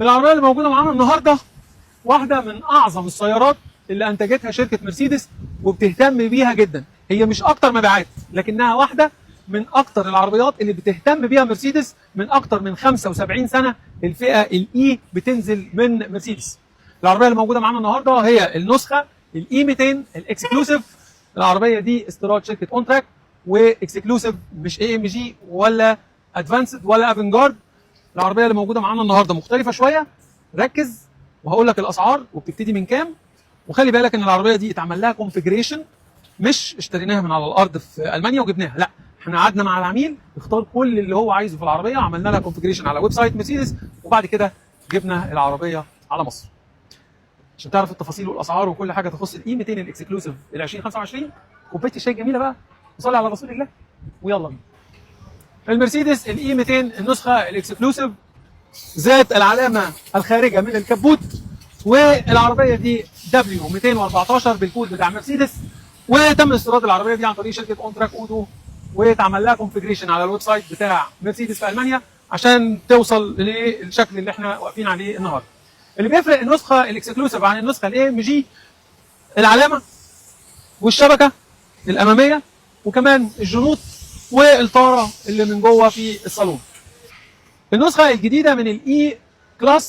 العربية اللي موجودة معانا النهارده واحدة من اعظم السيارات اللي انتجتها شركة مرسيدس وبتهتم بيها جدا. هي مش اكتر مبيعات، لكنها واحدة من اكتر العربيات اللي بتهتم بيها مرسيدس من اكتر من 75 سنة. الفئة ال E بتنزل من مرسيدس. العربية اللي موجودة معانا النهارده هي النسخة ال E 200 ال exclusive. العربية دي استيراد شركة اونتراك و exclusive، مش AMG ولا Advanced ولا Avantgarde. العربية اللي موجودة معانا النهارده مختلفة شويه، ركز وهقول لك الاسعار وبتبتدي من كام. وخلي بالك ان العربية دي اتعمل لها configuration، مش اشتريناها من على الارض في المانيا وجبناها، لا، احنا قعدنا مع العميل، اختار كل اللي هو عايزه في العربيه، عملنا لها configuration على website مرسيدس، وبعد كده جبنا العربية على مصر. عشان تعرف التفاصيل والاسعار وكل حاجة تخص ال E 200 ال exclusive ال 2025، كوباية الشاي الجميلة بقى وصلي على رسول الله ويلا بينا. المرسيدس ال E 200 النسخة ال exclusive ذات العلامة الخارجة من الكبوت، والعربية دي W 214 بالكود بتاع مرسيدس، وتم استيراد العربية دي عن طريق شركة اونتراك اوتو، واتعمل لها configuration على ال website بتاع مرسيدس في المانيا عشان توصل للشكل اللي احنا واقفين عليه النهارده. اللي بيفرق النسخة ال exclusive عن النسخة ال AMG العلامة والشبكة الامامية وكمان الجنوط والطاره اللي من جوه في الصالون. النسخة الجديدة من ال E Class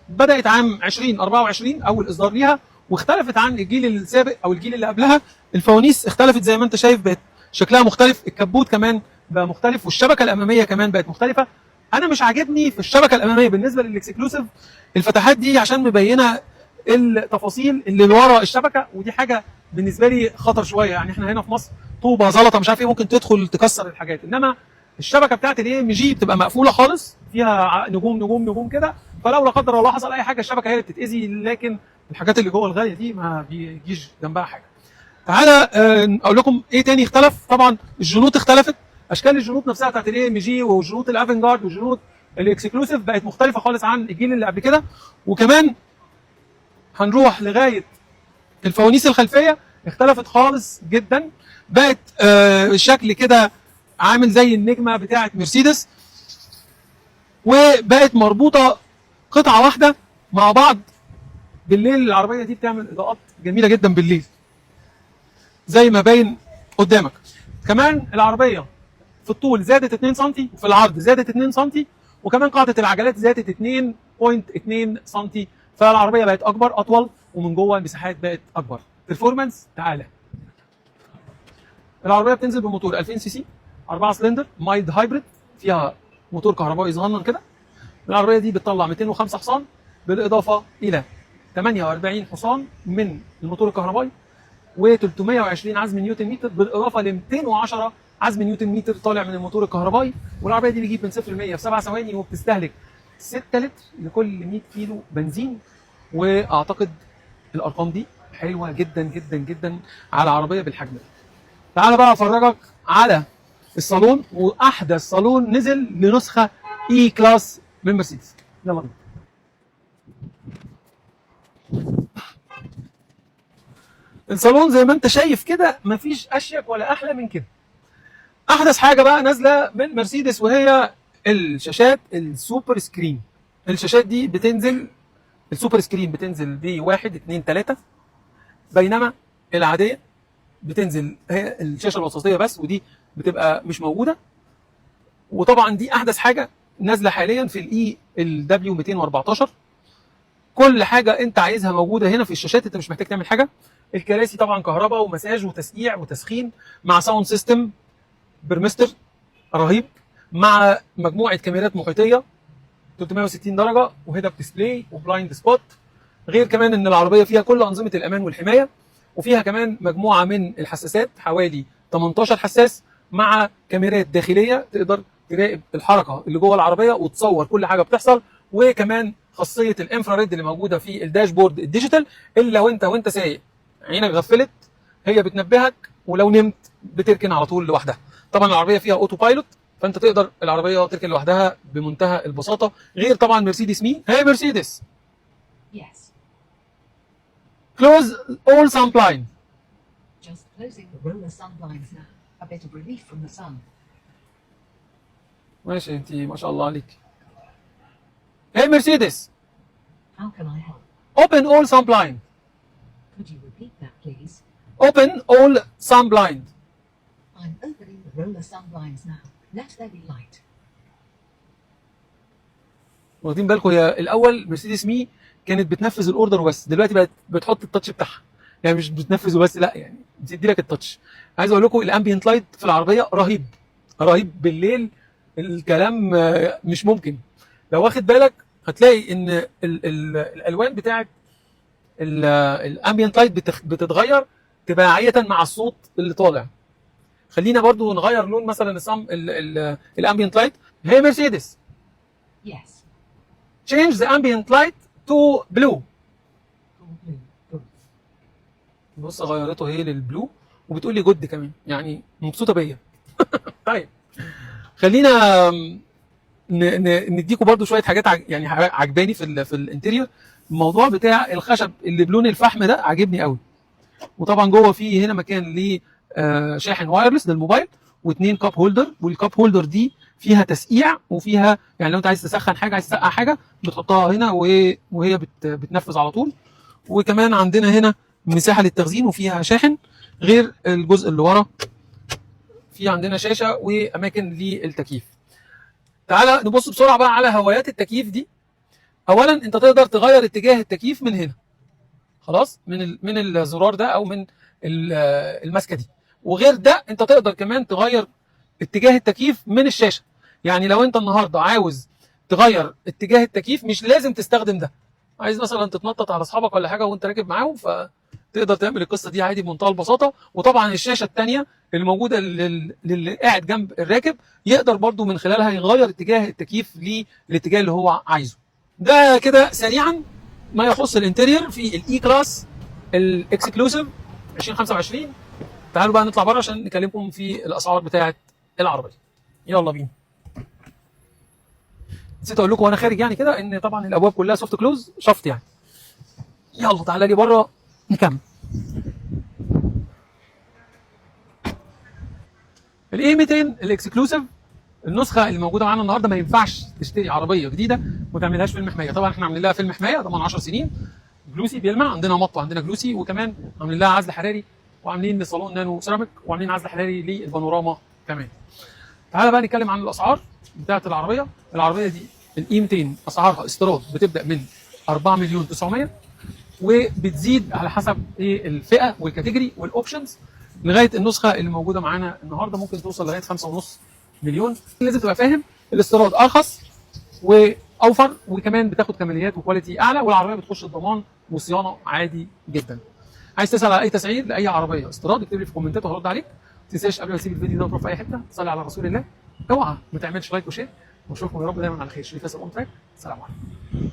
بدات عام 2024 اول اصدار ليها، واختلفت عن الجيل السابق او الجيل اللي قبلها. الفوانيس اختلفت زي ما انت شايف، بقت شكلها مختلف، الكبوت كمان بقى مختلف، والشبكة الامامية كمان بقت مختلفه. انا مش عاجبني في الشبكة الامامية بالنسبة لل exclusive الفتحات دي، عشان مبينة التفاصيل اللي ورا الشبكه، ودي حاجة بالنسبة لي خطر شويه. يعني احنا هنا في مصر طوبه، زلطه، مش عارف ايه، ممكن تدخل تكسر الحاجات، انما الشبكة بتاعت ال AMG بتبقى مقفولة خالص، فيها نجوم نجوم نجوم كده، فلو لا قدر الله حصل اي حاجة الشبكة هي اللي بتتاذي، لكن الحاجات اللي جوه الغالية دي ما بيجيش جنبها حاجه. تعالى اقول لكم ايه تاني اختلف. طبعا الجنوط اختلفت، اشكال الجنوط نفسها بتاعت ال AMG وجنوط ال Avantgarde وجنوط ال exclusive بقت مختلفة خالص عن الجيل اللي قبل كده. وكمان هنروح لغاية الفوانيس الخلفيه، اختلفت خالص جدا، بقت الشكل كده عامل زي النجمة بتاعه مرسيدس، وبقت مربوطة قطعه واحدة مع بعض. بالليل العربية دي بتعمل اضاءات جميلة جدا بالليل زي ما باين قدامك. كمان العربية في الطول زادت 2 سم، وفي العرض زادت 2 سم، وكمان قاعدة العجلات زادت 2.2 سم، فالعربيه بقت اكبر، اطول، ومن جوه المساحات بقت اكبر. performance، تعالى. العربية بتنزل بموتور 2000 سي سي 4 cylinder mild hybrid، فيها موتور كهربائي صغنن كده. العربية دي بتطلع 205 حصان بالاضافة الى 48 حصان من الموتور الكهربائي و320 عزم نيوتن متر، بالاضافة ل 210 عزم نيوتن متر طالع من الموتور الكهربائي. والعربية دي بتجيب من 0 ل 100 في 7 ثواني، وبتستهلك 6 لتر لكل 100 كيلو بنزين. واعتقد الارقام دي حلوة جدا جدا جدا على عربية بالحجم ده. تعال بقى افرجك على الصالون، واحدث صالون نزل لنسخه E Class من مرسيدس. يلا بينا. الصالون زي ما انت شايف كده مفيش اشيك ولا احلى من كده. احدث حاجة بقى نازله من مرسيدس وهي الشاشات ال super screen. الشاشات دي بتنزل ال super screen بتنزل ب 1 2 3، بينما العادية بتنزل هي الشاشة الوسطية بس، ودي بتبقى مش موجوده. وطبعا دي احدث حاجة نازله حاليا في ال E ال W 214. كل حاجة انت عايزها موجودة هنا في الشاشات، انت مش محتاج تعمل حاجه. الكراسي طبعا كهرباء ومساج وتسقيع وتسخين، مع sound system Burmester رهيب، مع مجموعة كاميرات محيطيه 360 درجه و head up display و blind spot. غير كمان ان العربية فيها كل انظمة الامان والحمايه، وفيها كمان مجموعة من الحساسات حوالي 18 حساس، مع كاميرات داخلية تقدر تراقب الحركة اللي جوه العربية وتصور كل حاجة بتحصل، وكمان خاصية ال infrared اللي موجودة في ال dashboard ال digital، اللي لو انت وانت سايق عينك غفلت هي بتنبهك، ولو نمت بتركن على طول لوحدها. طبعا العربية فيها auto pilot، فانت تقدر العربية تركن لوحدها بمنتهى البساطه. غير طبعا مرسيدس Me. Hey Mercedes. Yes. Close all sun blinds. Just closing the roller sun blinds now. A bit of relief from the sun. ماشي، انت ما شاء الله عليك. Hey Mercedes. How can I help? Open all sun blind. Could you repeat that, please? Open all sun blind. I'm opening the roller sun blinds now. Let there be light. واخدين بالكم؟ هي الاول مرسيدس Me كانت بتنفذ ال order وبس، دلوقتي بقت بتحط ال touch بتاعها، يعني مش بتنفذ وبس، لا يعني بتدي لك ال touch. عايز اقول لكم ال ambient light في العربية رهيب رهيب بالليل، الكلام مش ممكن. لو واخد بالك هتلاقي ان ال ال الالوان بتاعت ال ambient light بتتغير تباعيه مع الصوت اللي طالع. خلينا برضو نغير لون مثلا ال ambient light. Hey Mercedes. Yes. Change the ambient light to blue. Cool blue. Good. بص غيرته هي لل blue وبتقول لي good كمان، يعني مبسوطة بيا. طيب خلينا نديكم برضو شوية حاجات يعني عجباني في ال interior. الموضوع بتاع الخشب اللي بلون الفحم ده عاجبني قوي. وطبعا جوه في هنا مكان ل شاحن wireless للموبايل واثنين cup holder، وال cup holder دي فيها تسقيع وفيها يعني لو انت عايز تسخن حاجة، عايز تسقع حاجه، بتحطها هنا وهي بتنفذ على طول. وكمان عندنا هنا مساحة للتخزين وفيها شاحن، غير الجزء اللي ورا في عندنا شاشة واماكن للتكييف. تعالى نبص بسرعة بقى على هوايات التكييف دي. اولا انت تقدر تغير اتجاه التكييف من هنا، خلاص، من الزرار ده او من الماسكه دي. وغير ده انت تقدر كمان تغير اتجاه التكييف من الشاشة. يعني لو انت النهارده عاوز تغير اتجاه التكييف مش لازم تستخدم ده، عايز مثلا تتنطط على اصحابك ولا حاجة وانت راكب معاهم، فتقدر تعمل القصة دي عادي بمنتهى البساطة. وطبعا الشاشة الثانية اللي موجودة للي قاعد جنب الراكب يقدر برضو من خلالها يغير اتجاه التكييف للاتجاه اللي هو عايزه. ده كده سريعا ما يخص ال interior في ال E-Class ال Exclusive 2025. تعالوا بقى نطلع بره عشان نكلمكم في الاسعار بتاعه العربية. يلا بينا. نسيت اقول لكم وانا خارج يعني كده ان طبعا الابواب كلها soft close شفط يعني. يلا تعالى لي بره نكمل. ال E 200 ال Exclusive النسخة اللي موجودة معانا النهارده، ما ينفعش تشتري عربية جديدة وما تعملهاش فيلم حماية. طبعا احنا عاملين لها فيلم حماية طبعا 10 سنين glossy بيلمع، عندنا matte وعندنا glossy، وكمان عاملين لها عزل حراري، وعاملين لصالون nano ceramic، وعاملين عزل حراري للبانوراما كمان. تعالى بقى نتكلم عن الاسعار بتاعه العربية. العربية دي ال E 200 اسعارها استيراد بتبدا من 4 مليون 900 وبتزيد على حسب ايه الفئة وال category وال options، لغاية النسخة اللي موجودة معانا النهارده ممكن توصل لغاية 5.5 مليون. لازم تبقى فاهم الاستيراد ارخص واوفر، وكمان بتاخد كماليات و quality اعلى، والعربية بتخش الضمان وصيانة عادي جدا. عايز تسال على اي تسعير لاي عربية استيراد اكتب لي في الكومنتات وهرد عليك. ما تنساش قبل ما تسيب الفيديو ده وتروح في اي حتة تصلي على رسول الله، اوعى ما تعملش like و share، واشوفكم يا رب دايما على خير. شريف ياسر On Track، السلام عليكم.